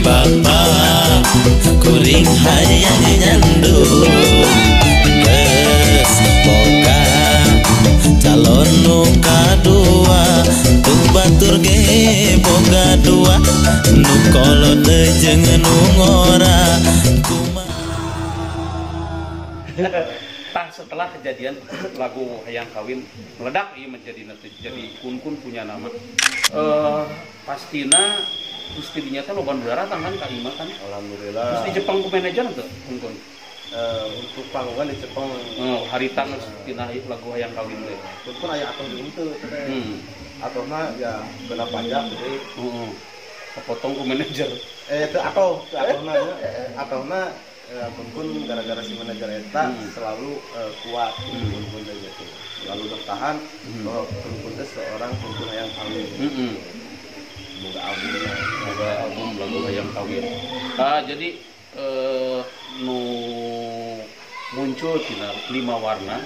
Bapak kuring hayang nyandu geus boga calon nu kadua tuh batur ge boga dua nu kolot jeung nu ngora kumaha. Tah setelah kejadian lagu Hayang Kawin meledak ieu menjadi jadi Kun-kun punya nama. Pastina terus tidinya teh loba nu daratang kan ka imah kan. Alhamdulillah. Terus di Jepang ku manajer teu Kun-kun? Untuk panggungan di Jepang. Harita geus tina lagu Hayang Kawin teh. Kun-kun aya atuh di henteu teh. Atuhna ya kena pajak jadi. Heeh. Kepotong ku manajer. Teu atuh, teu atuhna nya. Atuhna Kun-kun gara-gara si manajer eta selalu kuat Kun-kun teh gitu. Selalu bertahan bahwa Kun-kun teh seorang Kun-kun hayang kawin. Boga albumnya, boga album lagu Hayang Kawin. Jadi nu muncul tina 5 warna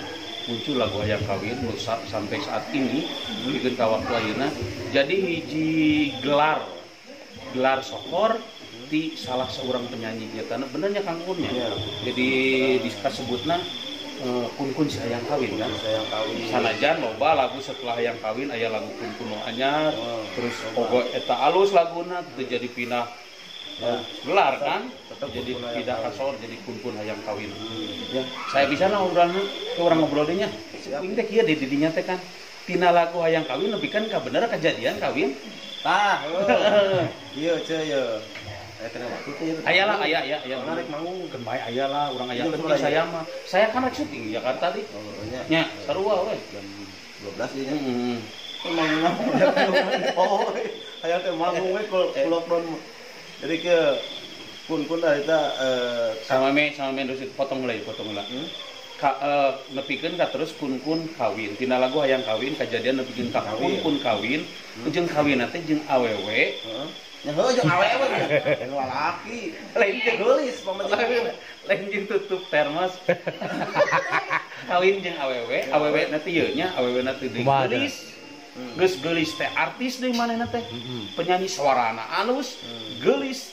muncul lagu Hayang Kawin nu sampai saat ini bikin ka waktu ayeuna jadi hiji gelar sokor di salah seorang penyanyi nyatana benernya Kang Kun nya. Ya. Jadi disebutna Kun-kun si Hayang Kawin kan. Hayang Kawin. Sanajan loba lagu setelah Hayang Kawin aya lagu Kun-kun nu anyar, terus pogo eta alus laguna teu jadi pindah ya. Gelar kan. Tetep jadi pindah kasor jadi Kun-kun Hayang Kawin. Ya. Saya bisa lah obrolan ke orang ngobrol deui nya. Kuing teh kieu di dinya teh kan. Tina lagu Hayang Kawin lebih kan ka bener kejadian kawin. Tah. Ieu ceu ye. Aya lah, aya, aya, aya. Menarik manggung. Keun bae aya lah, urang aya penting saya mah. Saya kan rek syuting di Jakarta tadi. Oh, nya. Nya, sarua we. Jam 12 ieu nya. Heeh. Manggung. Oh, aya teh manggung we lockdown. Jadi ke Kun-kun da eta sama me terus potong heula, potong heula. Nepikeun ka terus Kun-kun kawin. Tina lagu Hayang Kawin kajadian nepikeun ka Kun-kun kawin. Jeung kawinna teh jeung awewe. Heeh. Ya heuh jeung awewe nya. Jeung lalaki. Lain jeung geulis pamajikan. Lain jeung tutup termos. Kawin jeung awewe, awewe na teh ieu nya, awewe na teh geulis. Geus geulis teh artis deui manehna teh. Penyanyi suarana alus, geulis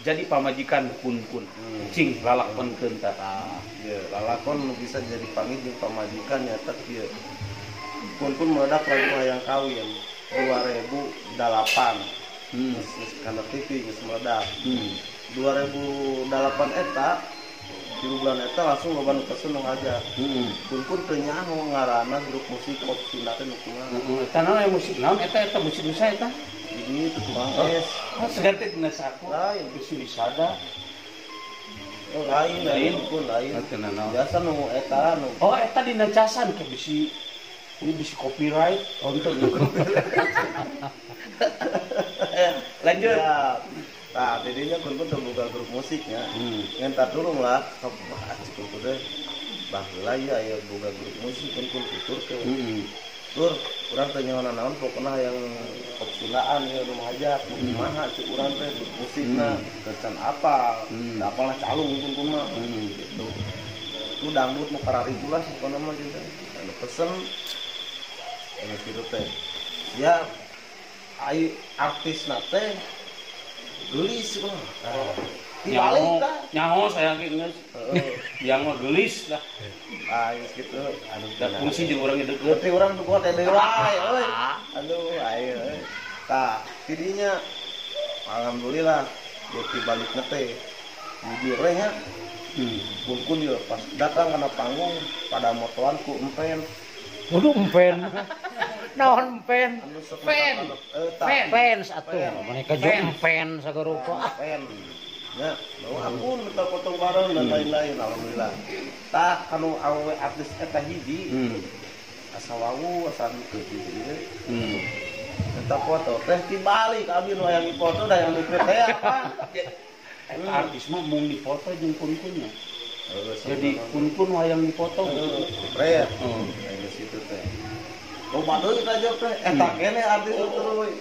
jadi pamajikan Kun-kun. Cing lalakonkeun tah. Ieu lalakon nu bisa jadi panggil jeung pamajikan nyata kieu. Kun-kun meledak lagu Hayang Kawin 2008. Geus kana TV geus meledak. 2008 eta di bulan eta langsung loba nu pesen nu ngajak. Kun-kun teu nyaho ngaranna grup musik pop Sunda teh nu kumaha. Eta naon aya musik naon eta eta musik nu saha eta? Ini tukang es. Oh, segan teh dina saku. Lain bisi sada. Oh, lain lain pun lain. Biasa nu eta nu. Oh, eta dina casan ke bisi ini bisi copyright. Oh, itu. Lanjut. Ya. Nah, jadinya Kun-kun teu boga grup musiknya. Ngentar tulung lah ka Kun-kun teh. Baheula ieu aya boga grup musik Kun-kun tuturkeun. Tur, urang teh nyaho naon pokona hayang pop Sundaan ieu nu ngajak, kumaha cek urang teh grup musikna, kesan apal. Da apal lah calung Kun-kun mah. Gitu. Nu dangdut nu kararitu lah pokona mah gitu. Anu pesen anu kitu teh. Ya ai artisna teh geulis mah. Dibalik tah. Nyaho saya ge geus. Yang mah geulis lah. Ah, geus kitu. Aduh, da fungsi jeung urang deukeut. Berarti urang nu teh deui wae euy. Aduh, ayo euy. Tah, tidinya alhamdulillah beuki balikna teh jujur we nya. Kun-kun ieu pas datang kana panggung pada motoan ku empen. Waduh empen. Naon empen? Pen. Fans atuh. Mereka jeung empen sagarupa. Pen. Nya, bawa ampun minta potong bareng dan lain-lain alhamdulillah. Tah kanu awewe artis eta hiji. Asa wawu asa henteu kitu. Minta foto teh dibalik abi nu hayang dipoto da yang mikir teh apa. Eta artis mah mung dipoto jeung Kun-kunnya. Jadi Kun-kun hayang dipoto. Jepret. Geus kitu teh. Loba deui teh jawab teh eta keneh artis terus.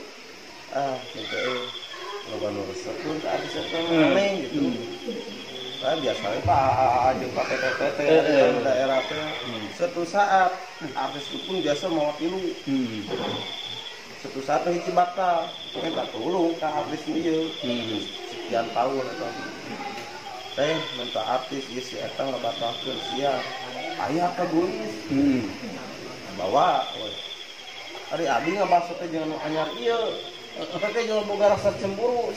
Ah, kitu euy. Loba nu resep pun artis eta aneh gitu. Nah, biasanya Pak jeung Pak PTPT daerah teh. Suatu saat artis pun biasa mawa tilu. Suatu saat hiji bakal minta tolong ka artis ieu. Sekian tahun eta. Teh minta artis ieu si eta ngabatalkeun sia. Aya ka geulis. Bawa we. Ari abi ngabaso teh jeung nu anyar ieu. Eta teh jeung boga rasa cemburu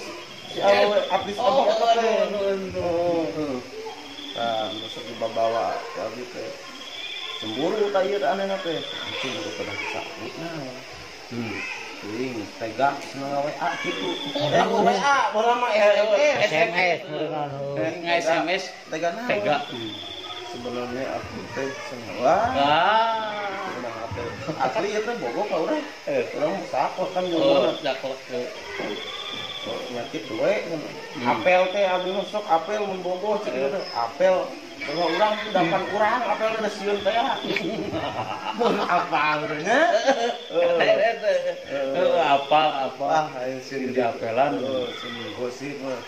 si awewe artis abi eta teh. Tah, nu sok dibabawa ku abi teh. Cemburu ka ieu anehna teh. Cemburu pada sakit nah. Teuing tega cenah WA kitu. WA bola mah SMS. Nge-SMS tega naon? Tega. Sebenarnya aku teh cenah wah. Asli ieu teh bogoh ka urang. Urang sakoh kan jodohna. Sakoh. Nyakit we. Apel teh abdi mah sok apel mun bogoh cek teh. Apel bahwa urang dapan urang apel teh sieun teh. Mun apa urangnya? Apa ah aing sieun di apelan. Sieun gosip mah.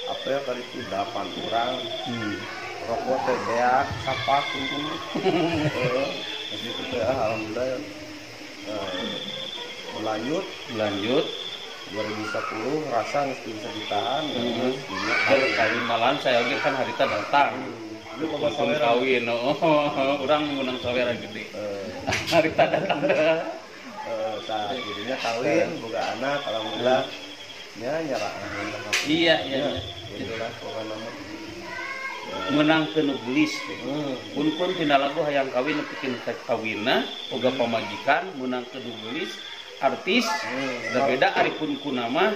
Apel kali itu dapan urang. Rokok teh beak sapak kumpul. Heeh. Geus teh alhamdulillah. Lanjut 2010 rasa geus bisa ditahan. Kawin malam saya oge kan harita datang. Lu boga kawin, urang mengunang sawera gede. Harita datang. Tah jadinya kawin, boga anak, alhamdulillah. Nya nyaraan. Iya, iya. Itulah pokokna mah. Menang ke nu geulis. Pun-pun tina lagu hayang kawin nepikeun ka kawinna, boga pamajikan, menang ke nu geulis. Artis, da beda ari pun kuna mah.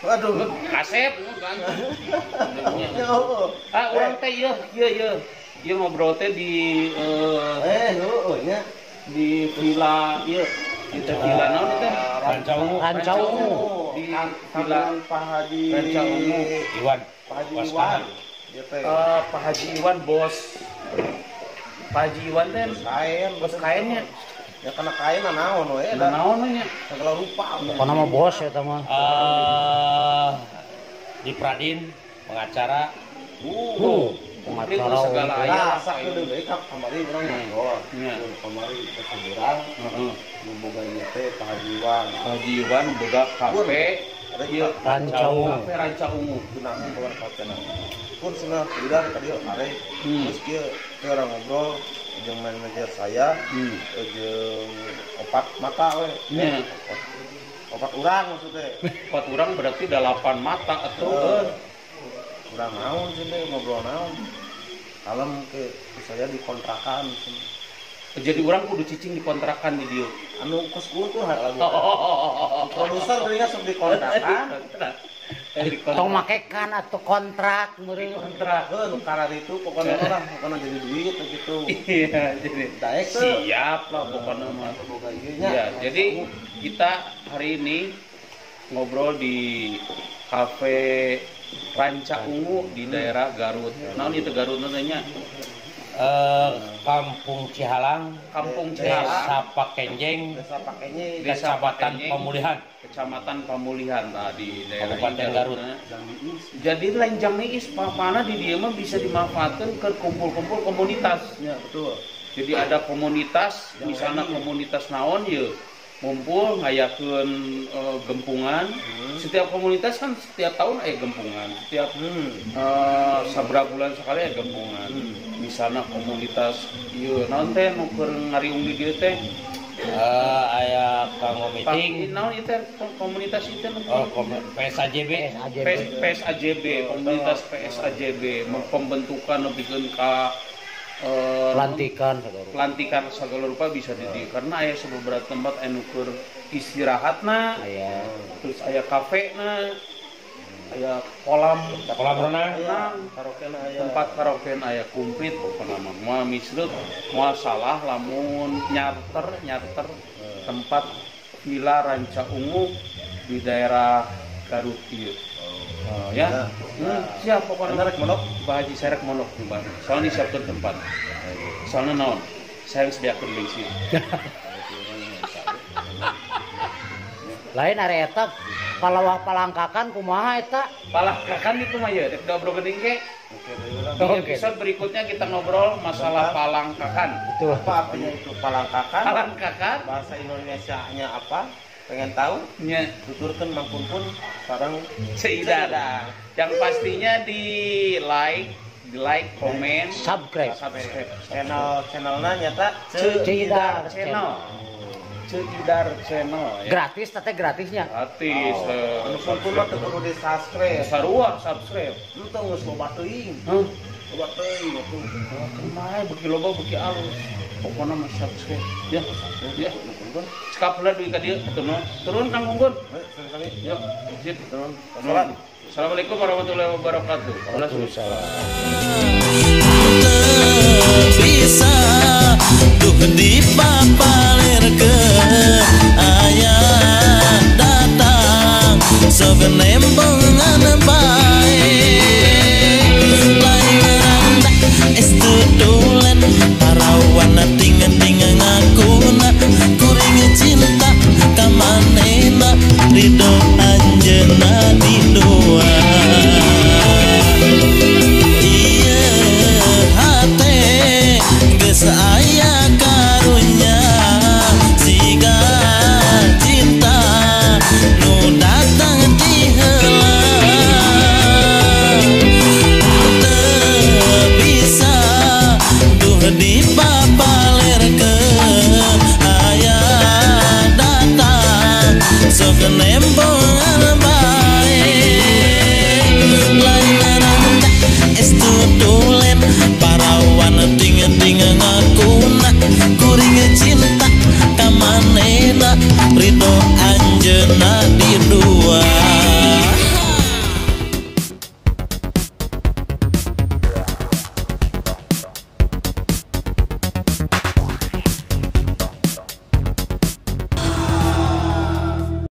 Aduh, kasep ganteng. Ah, urang teh ieu ieu ieu. Ieu ngobrol teh di heueuh nya di villa ieu. Di teh villa naon teh? Ranca Ungu. Ranca Ungu. Di villa Pak Haji Ranca Ungu Iwan. Pak Haji Iwan. Ieu teh. Pak Haji Iwan bos. Pak Haji Iwan teh kain, bos kainnya. Ya kana kain naon we da naon nya segala rupa pokona mah bos eta mah. Di Pradin pengacara. Pengacara segala aya sakedeung deui ka kamari urang ngobrol. Kamari keseberang. Heeh. Nu boga ieu teh Pak Haji Iwan. Pak Haji Iwan boga kafe ieu Ranca Ungu. Kafe Ranca Ungu. Gunakeun keluar kafena. Pun cenah udah ka dieu are. Terus kieu teh urang ngobrol jeung manajer saya, jeung opat mata we. Opat urang maksudnya. Opat urang berarti 8 mata atuh. Urang naon sih teh ngobrol naon. Kalem ke saya dikontrakan. Jadi urang kudu cicing dikontrakan di dieu. Anu kos kultur lagu. Produser tadinya sok dikontrakan. Tong makekan atau kontrak meureun kontrak heuh nu karar itu pokona orang pokona jadi duit gitu. Iya, jadi daek siap lah pokona mah. Iya, jadi kita hari ini ngobrol di kafe Ranca Ungu di daerah Garut. Naon itu Garut nya? Kampung Cihalang, Kampung Cihalang, Desa Pakenjeng, Desa Pakenjeng, Kecamatan Pamulihan, Kecamatan Pamulihan tadi daerah Kabupaten Garut. Jadi lain jang niis papana di dieu mah bisa dimanfaatkan ke kumpul-kumpul komunitas. Ya, betul. Jadi ada komunitas, misalnya komunitas naon ye ngumpul ngayakeun gempungan. Setiap komunitas kan setiap tahun aya gempungan, setiap sabaraha bulan sekali aya gempungan. Misalnya komunitas ieu naon teh nu keur ngariung di dieu teh aya kanggo meeting naon ieu teh komunitas ieu teh PSAJB. PSAJB, komunitas PSAJB pembentukan nepikeun ka pelantikan segala rupa bisa di karena aya beberapa tempat anu keur istirahatna, terus aya kafena, aya kolam renang, tempat karaoke aya komplit pokona mah moal misreut, moal salah lamun nyarter tempat Villa Ranca Ungu di daerah Garut ieu. Ya, siap pokoknya rek mondok, Pak Haji saya rek mondok kembali. Soalnya disiapkan tempat. Soalnya naon, saya harus sediakan bensin. Lain area eta palawah palangkakan kumaha eta? Palangkakan itu mah ya, rek ngobrol geuning ke. Di episode berikutnya kita ngobrol masalah palangkakan. Betul. Apa artinya itu palangkakan? Palangkakan bahasa Indonesianya apa? Pengen tahu? Nya. Tuturkeun Mang Punpun sareng Ceu Idar. Yang pastinya di like, komen, Subscribe. Subscribe. Channel-channelna nyata Ceu Ceu Idar Idar Channel. Ceu Idar Channel ya. Gratis teh gratisnya. Gratis. Anu Punpun mah teu kudu di subscribe. Sarua subscribe. Lu teh geus loba teuing. Hah? Loba teuing atuh. Kumaha beuki loba beuki alus. Pokona mah subscribe. Ya. Ya. Cekap heula dugi ka dieu atuh nuhun. Turun Kang Gunggun. Sami-sami. Yuk, sip. Turun. Wassalam. Assalamualaikum warahmatullahi wabarakatuh. Waalaikumsalam.